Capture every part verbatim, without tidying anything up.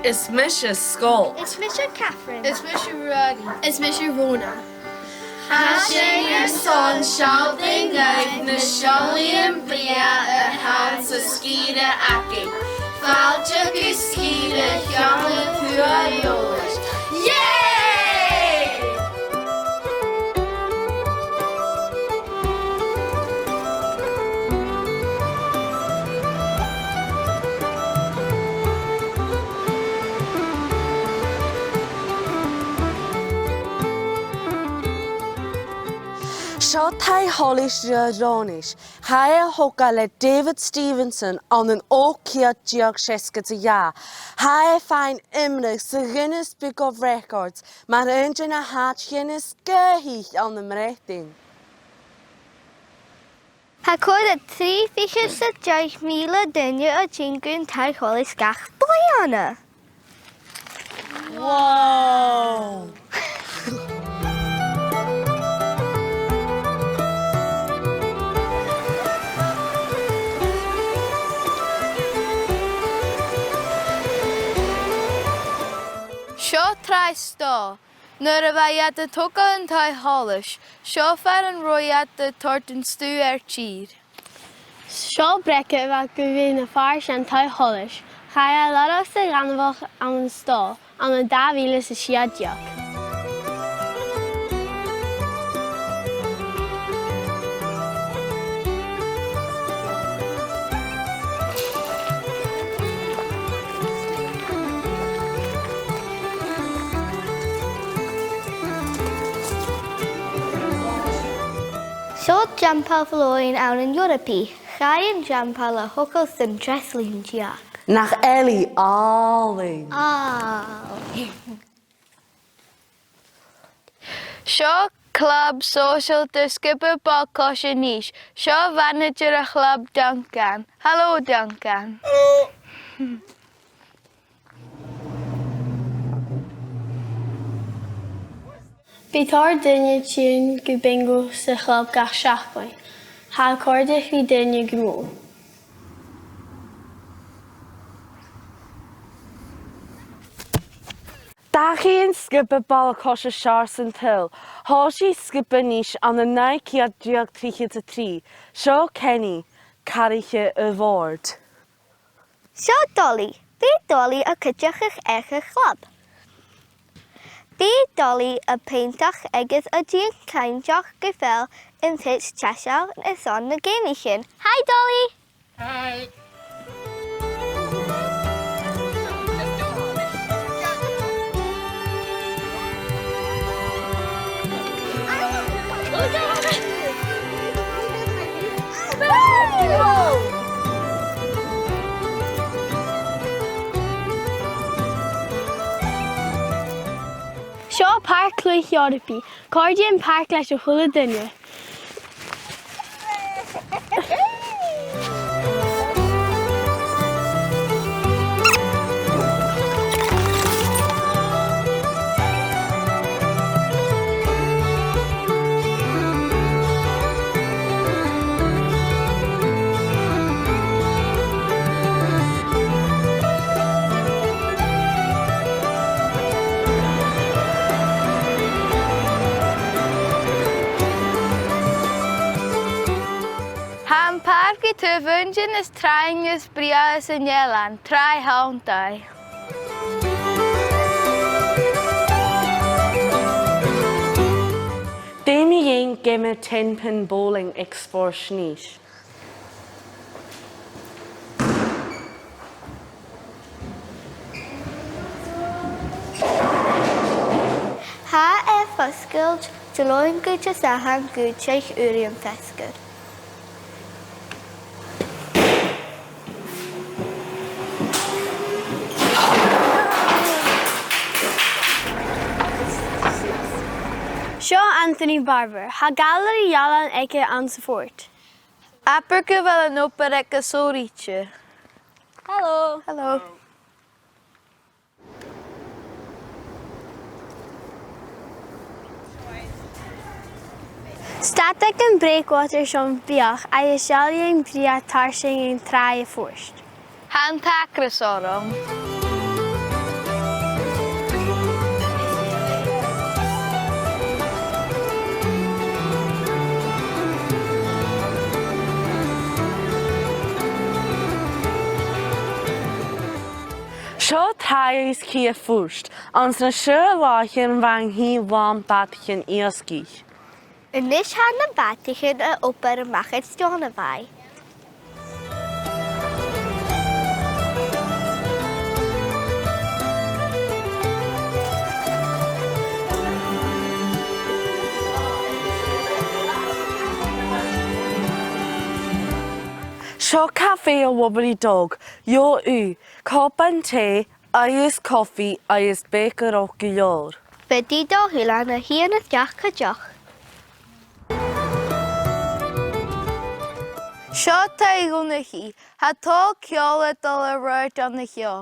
Is mise Scott. Is mise Catherine. Is mise Ruairidh. Is mise Rona. Tha sinn airson sealltainn dhuibh na seallaidhean brèagha a th' anns an sgìre againn. Fàilte gu sgìre Cheann a Tuath Leòdhais. Yay! Seo Taigh Sholais Rubha Rònais. Tha e a thogail le David Stevenson ann an ochd ceud deug seasgad 's a dhà. Tha e a' faighinn iomradh sa Guinness Book of Records mar aon de na h-àiteachan as gaothaiche ann am Breatainn. Tha còrr is trì fichead 's a deich mìle duine a' tighinn gun Taigh Sholais gach bliadhna. Wow! Seo Tràigh Stò. Nuair a bha iad a' togail an Taigh Sholais, seo far an robh iad a' toirt an stuth air tìr. Seo breic a bha gu bhith na farsaing an Taigh Sholais. Chaidh a lorg sa ghainmheach ann an Stò ann an dà mhìle 's a sia deug. Seo teampall Bhlòin ann an Eòrpaidh. Chaidh an teampall a thogail san treas linn deug. Nach eil e àlainn? Àlainn. Seo club sòisealta sgioba ball-coise Nis. Seo mhanaidsear a' chlub, Duncan. Halò, Duncan. Bidh tòrr dhaoine a' tighinn gu bingo sa chlub gach seachdain. Tha e a' còrdadh ri daoine gu mòr. Dachaigh an sgioba ball-coise Seàrsa an t-Saoil. Thòisich sgioba Nis ann an naoi ceud deug trithead 's a trì. Seo Kenny, cathraiche a' bhòrd. Seo Dolly. Bidh Dolly a' cuideachadh aig a' chlub. Bidh Dolly a' peantadh agus a' dèanamh cinnteach gu bheil an t-sèithear deiseil airson na geamaichean. Hi, Dolly! Hi. Seo Pàirc Cluich Eòrpaidh. Còrdaidh am pàirc leis a h-uile duine. Tha am pàirc a' toirt aon de na tràighean as brèagha san eilean, Tràigh Sheanntaidh. Dè mu dheidhinn geama ten-pin bowling aig Spòrs Nis? Tha e fosgailte Diluain gu Disathairne gu deich uairean feasgar. Seo Anthony Barber. Tha gailearaidh ealain aige anns a' phort. Abair gu bheil an obair aige sònraichte. Hello. Hello. Stad aig a' Breakwater seo am biadh, agus seallaidhean brèagha tarsainn an tràigh a' phort. Tha an t-acras orm. Seo taigh Aonghais Chiar Phort, anns na seann làithean bha an taigh làn bhàtaichean-iasgaich. A-nis tha na bàtaichean a' dol a-mach à Steòrnabhagh. Seo cafaidh a' Wobbly Dog, gheibh thu cupan tì agus cofaidh agus bèicearachd gu leòr. Bidh dà h-uile duine a' tighinn a-steach cuideachd. Seo taigh Dhonnchaidh, tha tòrr ceòl a' dol air adhart an seo.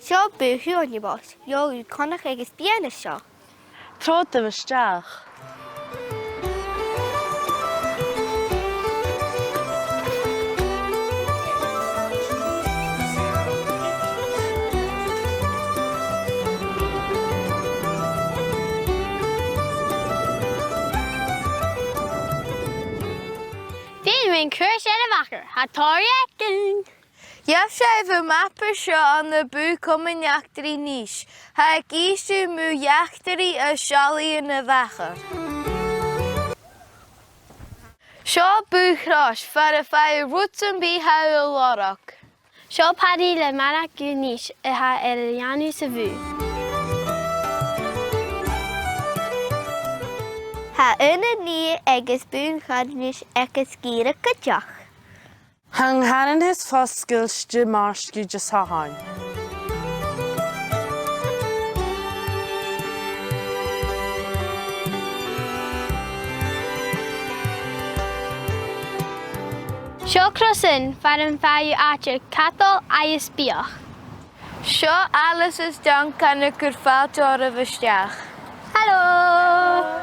Seo bùth Dhonnchaidh Bhàis, gheibh thu connadh agus biadh an seo. Trobhad a-steach. Bidh mi a' cur sìos air a' mhachair, tha tòrr eatarra. Gheibh sibh am mapa seo ann am bùth Comann Eachdraidh Nis. Tha e ag innse mu eachdraidh is seallaidhean a' mhachair. Seo bùth Chrois, far am faigh thu rud sam bith a tha thu a' lorg. Seo Pàdraig le Màrach Dhùghainis a tha air a dhèanamh sa bhùth. Tha Ùna Nì agus Bùth Chrois a-nis aig an sgìre cuideachd. Tha an cànan fosgailte mar sgìre Dè Sathairn. Seo Crosan, far am faigh thu àite cadal agus biadh. Seo Alice is Duncan a' cur fàilte oirbh a-steach. Halò!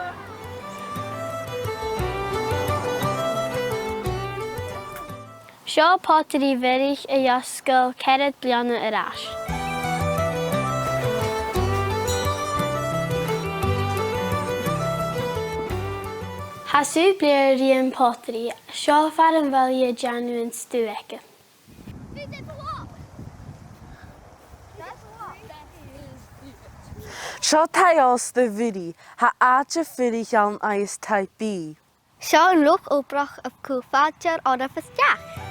Seo potairí Mhurchaidh a dh'fhosgail ceithir bliadhna air ais. Tha sùil bhlèir ri am potairí, seo far am faigh thu a' dèanamh an stuth aige. Seo taigh-òsta Mhurchaidh, tha àite-fuirich ann agus taigh-bìdh. Seo an luchd-obrach a' cur fàilte oirbh a-steach.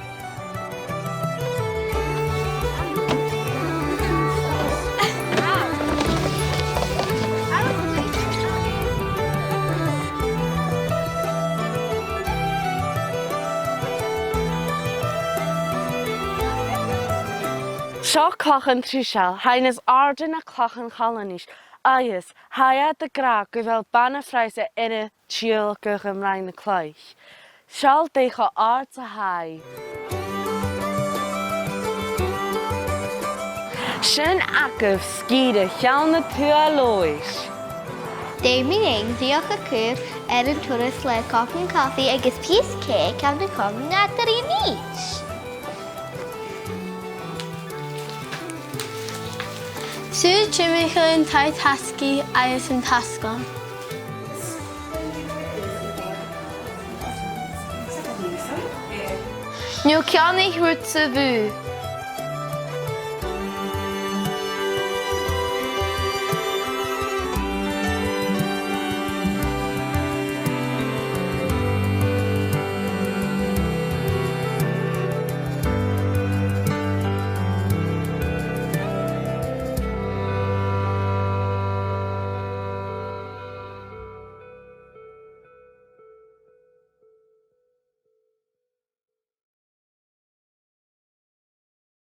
Seo Clachan Truiseil, tha e nas àirde na Clachan Chalanais, agus tha iad ag ràdh gu bheil bana-phrionnsa air a thìodhlacadh am Rinn a' Chloich. Seall dè cho àrd 's a tha e. Sin agaibh sgìre Cheann a Tuath Leòdhais. Dè mu dheidhinn dìreach a chur air an turas le cupan cofaidh agus pìos cèic ann an Comann Eachdraidh Nis? Siud timcheall an taigh-tasgaidh agus an tasglann. No ceannaich rud sa bhùth.